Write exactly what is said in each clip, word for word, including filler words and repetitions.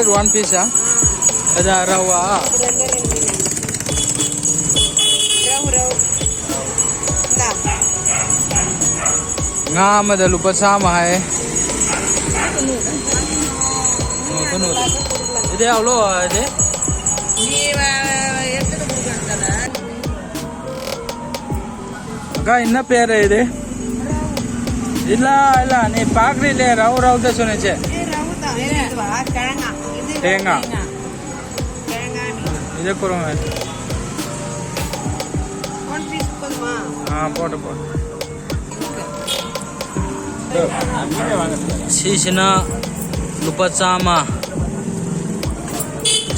One piece, ah? ꯑꯗ ꯔꯧ, ah? ꯔꯧ, ꯔꯧ꯫ ꯏꯟꯗꯥ꯫ ꯉꯥ ꯑꯃꯗ ꯂꯨꯄꯥ ꯆꯥꯝꯃ ꯍꯥꯏ꯫ ꯅꯣꯇ, ꯅꯣꯇ꯫ ꯏꯗꯦ, ꯍꯧꯂꯣ, ꯏꯗꯦ꯫ ꯀꯥꯏ ꯅ ꯄꯦꯔꯦ ꯏꯗꯦ? ಇಲ್ಲ, ಇಲ್ಲ, ನೀ ಪಾಕ್ರಿಲೆ ರೌ ರೌ ದಸೋನೆ ಚೆ. ಕಿಳಂಗ. ಕಿಳಂಗ. ಕಿಳಂಗ. ಕಿಳಂಗ. ಇದೇ ಕೊಡು. One piece ಕೊಡುಮಾ? ಹಾ, ಬೋಡು, ಬೋಡು. ꯁꯤꯁꯤꯅ ꯂꯨꯄꯥ ꯆꯥꯝꯃ,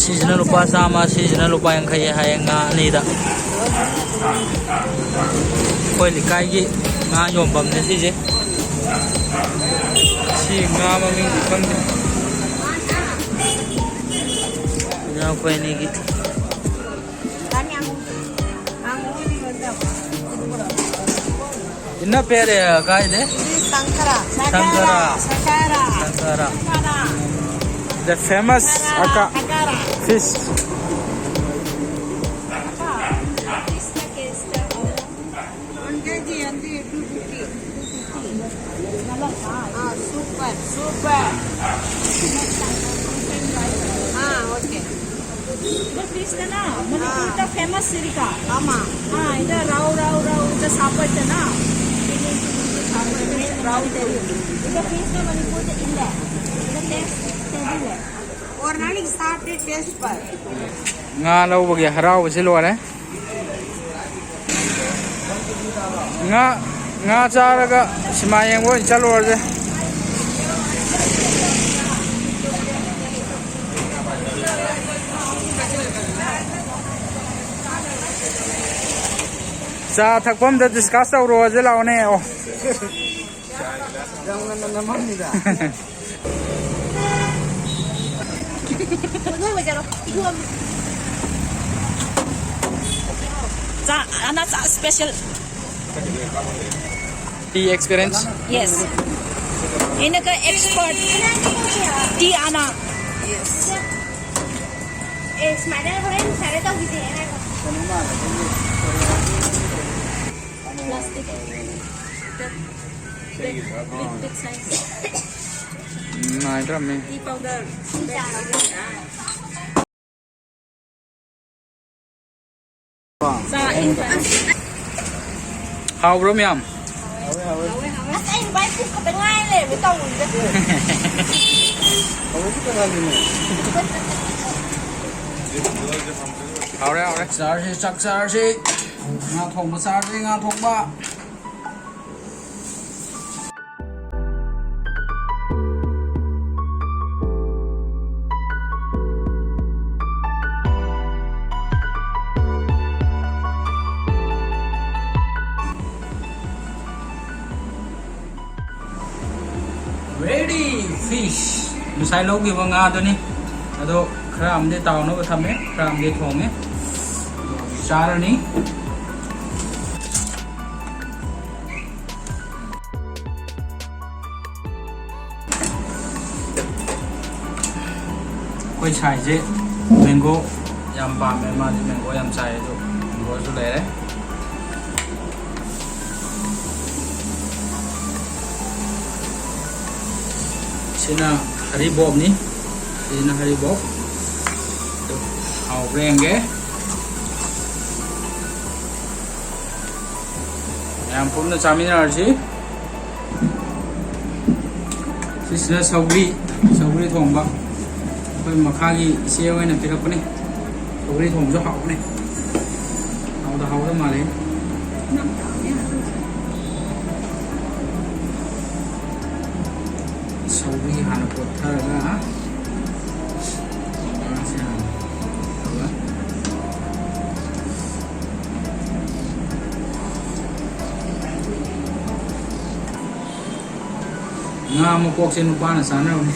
ꯁꯤꯁꯤꯅ ꯂꯨꯄꯥ ꯆꯥꯝꯃ, ꯁꯤꯁꯤꯅ ꯂꯨꯄꯥ ꯌꯥꯡꯈꯩ ꯍꯥꯏꯌꯦ ꯉꯥ ꯑꯅꯤꯗ꯫ ꯑꯩꯈꯣꯏ ꯂꯩꯀꯥꯏꯒꯤ ꯉꯥ ꯌꯣꯟꯐꯝꯅꯦ ꯁꯤꯁꯦ꯫ ꯁꯤ ꯉꯥ ꯃꯃꯤꯡꯗꯤ ꯈꯪꯗꯦ꯫ ꯏꯅꯥꯎꯈꯣꯏ ꯑꯅꯤꯒꯤ ꯏꯟꯅꯄꯦꯔꯦ ꯀꯥꯏꯗꯦ? ꯁꯪꯀꯔ. ꯁꯪꯀꯔ. ꯁꯪꯀꯔ. ꯁꯪꯀꯔ. The famous Shankar. ꯑꯀꯥ. Shankar. Fish. One K G only two fifty. Two fifty. Ah, super, super. Ah, okay. ಇದು ಫಿಶ್ ನಾ ಮಣಿಪುರದ ಫೇಮಸ್ ಸಿರಿಕಾ. ಆಮಾ. ಹಾ, ಇದು ರೌ ರೌ ರೌ ಇದು ಸಾಪಟ್ಟನಾ. ಇದು ಫಿಶ್ ಮಣಿಪುರದ ಇಲ್ಲ. ಇದು ಟೇಸ್ಟ್ ತೆಗಿಲೆ. ಒರ್ ನಾಳಿಗೆ ಸಾಪ್ಟೆ ಟೇಸ್ಟ್ ಬಾರ್. ꯉꯥ ꯂꯧꯕꯒꯤ ꯍꯔꯥꯎꯕꯁꯤ ꯂꯣꯏꯔꯦ꯫ ꯉꯥ, ꯉꯥ ꯆꯥꯔꯒ ꯁꯤꯃꯥ ꯌꯦꯡꯕ ꯑꯣꯏꯅ ꯆꯠꯂꯨꯔꯁꯦ꯫ ꯆꯥ ꯊꯛꯐꯝꯗ ꯗꯤꯁꯀꯁ ꯇꯧꯔꯨꯔꯁꯦ ꯂꯥꯛꯑꯣꯅꯦ꯫ ꯑꯣ꯫ ꯌꯥꯝ ꯉꯟꯅ ꯅꯝꯃꯝꯃꯤꯗ꯫ ꯆꯥ, ꯑꯅꯥ ꯆꯥ special. Tea experience? Yes. ꯏꯅꯀ expert tea ꯑꯅꯥ. ꯑꯦ, ꯁꯨꯃꯥꯏꯅ ꯍꯣꯔꯦꯟ ꯁꯨꯃꯥꯏꯅ ꯇꯧꯈꯤꯁꯦ ꯍꯥꯏꯔꯣ꯫ ꯀꯩꯅꯣ ꯃꯥꯜꯂꯦ, ꯑꯩꯈꯣꯏꯒꯤ ꯀꯣꯔꯤꯌꯥꯒꯤ ꯄ꯭ꯂꯥꯁꯇꯤꯛ꯫ Big, big size. ꯎꯝ, ꯅꯨꯡꯉꯥꯏꯇ꯭ꯔꯃꯦ꯫ Tea powder. ꯆꯥ ꯏꯪꯕ꯫ ꯍꯥꯎꯕ꯭ꯔꯣ ꯃꯌꯥꯝ? ꯍꯥꯎꯋꯦ, ꯍꯥꯎꯋꯦ꯫ ꯑꯁ, ꯑꯩ ꯅꯨꯄꯥꯒꯤ ꯄꯨꯛ ꯈꯛꯇ ꯉꯥꯏ ꯂꯩꯔꯝꯃꯦ ꯇꯧꯔꯤꯁꯦ꯫ ꯍꯥꯎꯋꯦ, ꯈꯤꯇ ꯉꯥꯜꯂꯤꯅꯦ꯫ ꯍꯥꯎꯔꯦ, ꯍꯥꯎꯔꯦ꯫ ꯆꯥꯔꯁꯤ, ꯆꯥꯛ ꯆꯥꯔꯁꯤ꯫ ꯉꯥ ꯊꯣꯡꯕ ꯆꯥꯔꯁꯤ, ꯉꯥ ꯊꯣꯡꯕ꯫ Ready fish. ꯉꯁꯥꯏ ꯂꯧꯈꯤꯕ ꯉꯥꯗꯨꯅꯤ꯫ ꯑꯗꯣ ꯈꯔ ꯑꯃꯗꯤ ꯇꯥꯎꯅꯕ ꯊꯝꯃꯦ, ꯈꯔ ꯑꯃꯗꯤ ꯊꯣꯡꯉꯦ꯫ ꯑꯗꯣ ꯍꯧꯖꯤꯛ ꯆꯥꯔꯅꯤ꯫ ꯑꯩꯈꯣꯏ ꯁꯥꯏꯁꯦ ꯃꯦꯡꯒꯣ ꯌꯥꯝ ꯄꯥꯝꯃꯦ, ꯃꯥꯗꯤ ꯃꯦꯡꯒꯣ ꯌꯥꯝ ꯆꯥꯏ, ꯑꯗꯣ ꯃꯦꯡꯒꯣꯁꯨ ꯂꯩꯔꯦ꯫ ꯁꯤꯅ ꯍꯔꯤꯕꯣꯞꯅꯤ, ꯁꯤꯅ ꯍꯔꯤꯕꯣꯞ꯫ ꯑꯗꯨ ꯍꯥꯎꯕ꯭ꯔꯥ ꯌꯦꯡꯒꯦ꯫ ꯃꯌꯥꯝ ꯄꯨꯟꯅ ꯆꯥꯃꯤꯟꯅꯔꯁꯤ꯫ ꯁꯤꯁꯤꯅ ꯁꯧꯒ꯭ꯔꯤ, ꯁꯧꯒ꯭ꯔꯤ ꯊꯣꯡꯕ꯫ ꯑꯩꯈꯣꯏ ꯃꯈꯥꯒꯤ ꯏꯆꯦ ꯍꯣꯏꯅ ꯄꯤꯔꯛꯄꯅꯤ꯫ ꯁꯧꯒ꯭ꯔꯤ ꯊꯣꯡꯕꯁꯨ ꯍꯥꯎꯕꯅꯤ꯫ ꯍꯥꯎꯗ ꯍꯥꯎꯗ ꯃꯥꯜꯂꯦ꯫ ꯁꯧꯒ꯭ꯔꯤ ꯍꯥꯟꯅ ꯄꯣꯠꯊꯔꯒ ꯉꯥꯁꯦ ꯍꯥꯟꯅ ꯇꯧꯔꯒ ꯉꯥ ꯃꯀꯣꯛꯁꯦ ꯅꯨꯄꯥꯅ ꯆꯥꯅꯕꯅꯤ꯫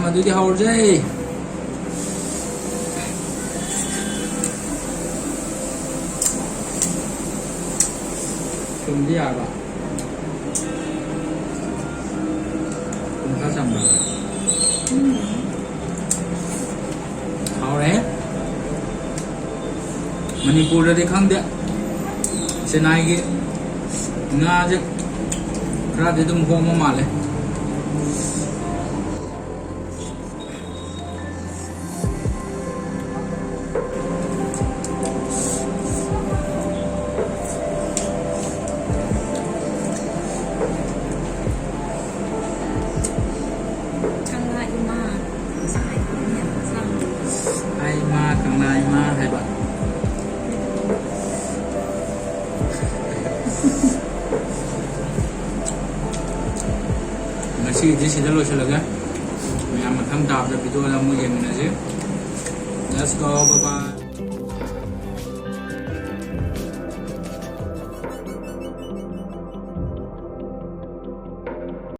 ꯑꯗꯨꯗꯤ ꯍꯧꯔꯁꯦ꯫ ꯊꯨꯝꯗꯤ ꯌꯥꯔꯕ? ꯊꯨꯝ ꯈꯔ ꯆꯝꯕ꯭ꯔꯥ? ꯍꯥꯎꯔꯦ꯫ ꯃꯅꯤꯄꯨꯔꯗꯗꯤ ꯈꯪꯗꯦ, ꯆꯦꯟꯅꯥꯏꯒꯤ ꯉꯥꯁꯦ ꯈꯔꯗꯤ ꯑꯗꯨꯝ ꯍꯣꯡꯕ ꯃꯥꯜꯂꯦ꯫ ꯀꯪꯂꯥ ꯏꯃꯥ꯫ ꯉꯁꯥꯏ ꯑꯩꯅ ꯆꯥꯕꯗꯣ꯫ ꯑꯩ ꯏꯃꯥ, ꯀꯪꯂꯥ ꯏꯃꯥ ꯍꯥꯏꯕ꯫ ꯉꯁꯤꯒꯤꯗꯤ ꯁꯤꯗ ꯂꯣꯏꯁꯤꯜꯂꯒꯦ꯫ ꯃꯌꯥꯝ ꯃꯊꯪ ꯇꯥꯕꯗ ꯚꯤꯗꯤꯑꯣꯗ ꯑꯃꯨꯛ ꯌꯦꯡꯃꯤꯟꯅꯁꯤ꯫ Let's go, bye bye꯫